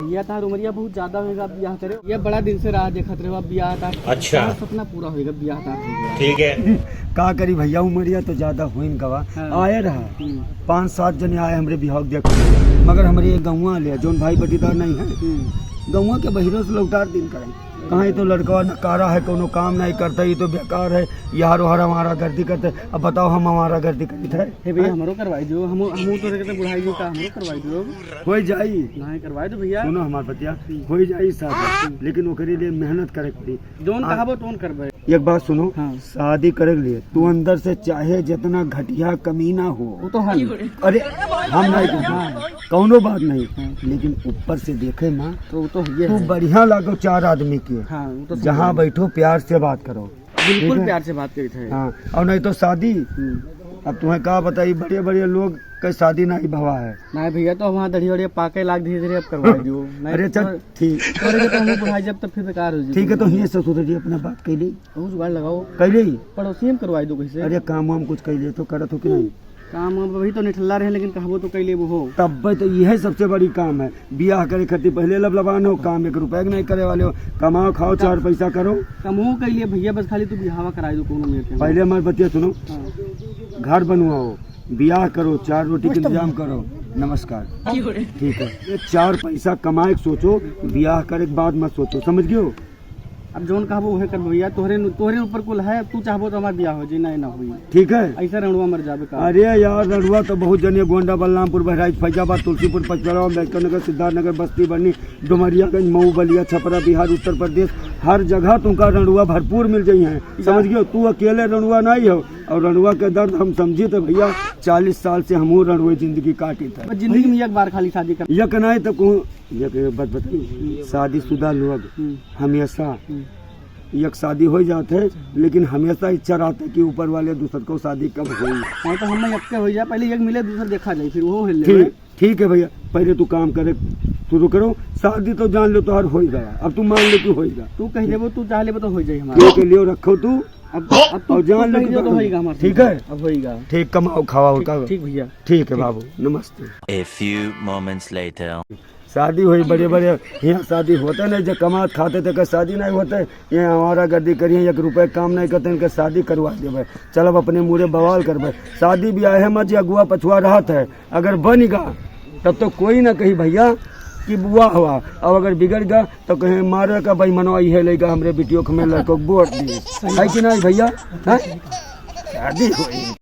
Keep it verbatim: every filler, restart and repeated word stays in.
भैया, तार उमरिया बहुत ज्यादा होएगा, अब बियाह करे। ये बड़ा दिन से राह देखत रहे, अब बियाह तार। अच्छा। तार सपना पूरा होएगा, बियाह तार हो गया। ठीक है। का करी भैया, उमरिया तो ज्यादा होइन गवा। हाँ। आए रहा। हम्म। पाँच सात जने आए हमरे बियाह के देखे, मगर हमरे ये गौवा ले, जौन भाई बटीदार नहीं है, हम्म। गौवा के बहिरों से लौटार दिन करें। कहाँ ये तो लड़कवा नकारा है, कोनो काम नहीं करता, ये तो बेकार है, यार ओहर आवारागर्दी करते। अब बताओ, हम आवारागर्दी करित है? हे भैया, हैं? हमरो करवाई दो, हम, हम तो रहते बुढ़ाई जी का, हमरो करवाई दो। होई जाई। नहीं, करवाई दो भैया। सुनो हमार बतिया, हम्म। होई जाई शादी, लेकिन ओकरे लिए मेहनत करे के पड़ी। जौन आ- कहबो तौन करबे। एक बात सुनो, हाँ। शादी करे के लिए तू अंदर से चाहे जितना घटिया कमीना हो, वो तो है। अरे, हम नहीं कहते, हाँ। कौनो बात नहीं, हाँ। लेकिन ऊपर से देखे माँ, तो वो तो है तू है। बढ़िया लागो चार आदमी के। हाँ, वो तो जहाँ समझ। बैठो, प्यार से बात करो। बिल्कुल ठीक है? प्यार से बात करी थे। हाँ, और नहीं तो शादी, हम्म। अब तुम्हें का बताई, बड़े बड़े लोग के शादी नहीं भवा है। नहीं भैया, तो वहाँ दढ़िया वढ़िया पाके लाग धीरे धीरे अब करवाई दियो। नहीं अरे चल, तो ठीक। तोरे के तो हम बुढ़ाई जब तब फिर बेकार हो जाई। ठीक है, तो हिये ससुर जी अपना बात कैली। तू जुगाड़ लगाओ। कैली? पड़ोसी हम करवाई दो कैसे? अरे काम वाम कुछ कैली तो करत हो कि नहीं? काम वाम अभी तो निठल्ला रहे, लेकिन कहबो तो कैले वो हो। तब तो यह सबसे बड़ी काम है। बियाह करे खातिर पहले लबलबान हो, काम एक रुपया के नहीं करे वाले हो। कमाओ, खाओ, चार पैसा करो। कमो कैले भैया, बस खाली तू बियाहवा कराई दो कोनो मेरे के। पहले हमारी बतिया सुनो। हाँ। घर बनवाओ, बियाह करो, चार रोटी के इंतजाम करो। नमस्कार। ठीक है, ये चार पैसा कमाए के सोचो, बियाह करे के बाद मत सोचो, समझ गयो? अब जौन कहबो उहे करबो भैया, तोहरे नु-, तोहरे ऊपर कुल है, तू चाहबो तो हमार बियाह हो जाई, नहीं ना होई। ठीक है। ऐसा रंडवा मर जाबे का? अरे यार, रंडवा तो बहुत जने, गोंडा, बलरामपुर, बहराइच, फैजाबाद, तुलसीपुर, पचपरवा, अम्बेडकर नगर, सिद्धार्थ नगर, बस्ती, बरनी, डुमरियागंज, मऊ, बलिया, छपरा, बिहार, उत्तर प्रदेश, हर जगह तुमका रंडवा भरपूर मिल जाई हैं। समझ गयो, तू अकेले रंडवा नहीं हो, और रंडवा के दर्द हम समझी तो भैया, चालीस साल से हमहू रंडवे जिंदगी काटी था। बस जिंदगी में एक बार खाली शादी कर। एक नहीं तो कहूँ, एक बात बताई, शादीशुदा लोग हम्म। हमेशा हम्म। एक शादी हो जात है, लेकिन हमेशा इच्छा रहता है कि ऊपर वाले दूसर को शादी कब होई। हाँ, तो हमें यक्के हो जाए, पहले एक मिले, दूसर देखा जाए, फिर वो हो ले। ठीक, ठीक है भैया, पहले तू काम करे शुरू करो, शादी तो जान लो तोहर होई गया, अब तू मान ले कि होई गया। तू कह देबो, तू चाह लेबो तो हो जाए हमारा। ठीक है, लियो रखो तू। अब, अब तू, और जान तू ले कह कि दियो तो तोहर होई गया हमारा। ठीक है? अब होई गया। ठीक, कमाओ, खाओ, ठीक, का ठीक भैया। ठीक है ठीक। बाबू, नमस्ते। A few moments later. शादी होई बड़े बड़े, यहाँ शादी होते नहीं, जो कमात खाते थे, का शादी नहीं होते, ये आवारागर्दी करिए, एक रुपये काम नहीं करते, इनके शादी करवा देबे। चल अब अपने मुरे बवाल करबे, शादी ब्याह में जे अगुआ पछुआ रहत है, अगर बन गा तब तो कोई ना कही भैया कि बुआ हुआ, अब अगर बिगड़ गा तो कहे मारे का भाई मनवा इहे लेगा हमरे बिटियों को, हमें लड़कों को वोट दी, है कि नहीं भैया? हैं? शादी होई।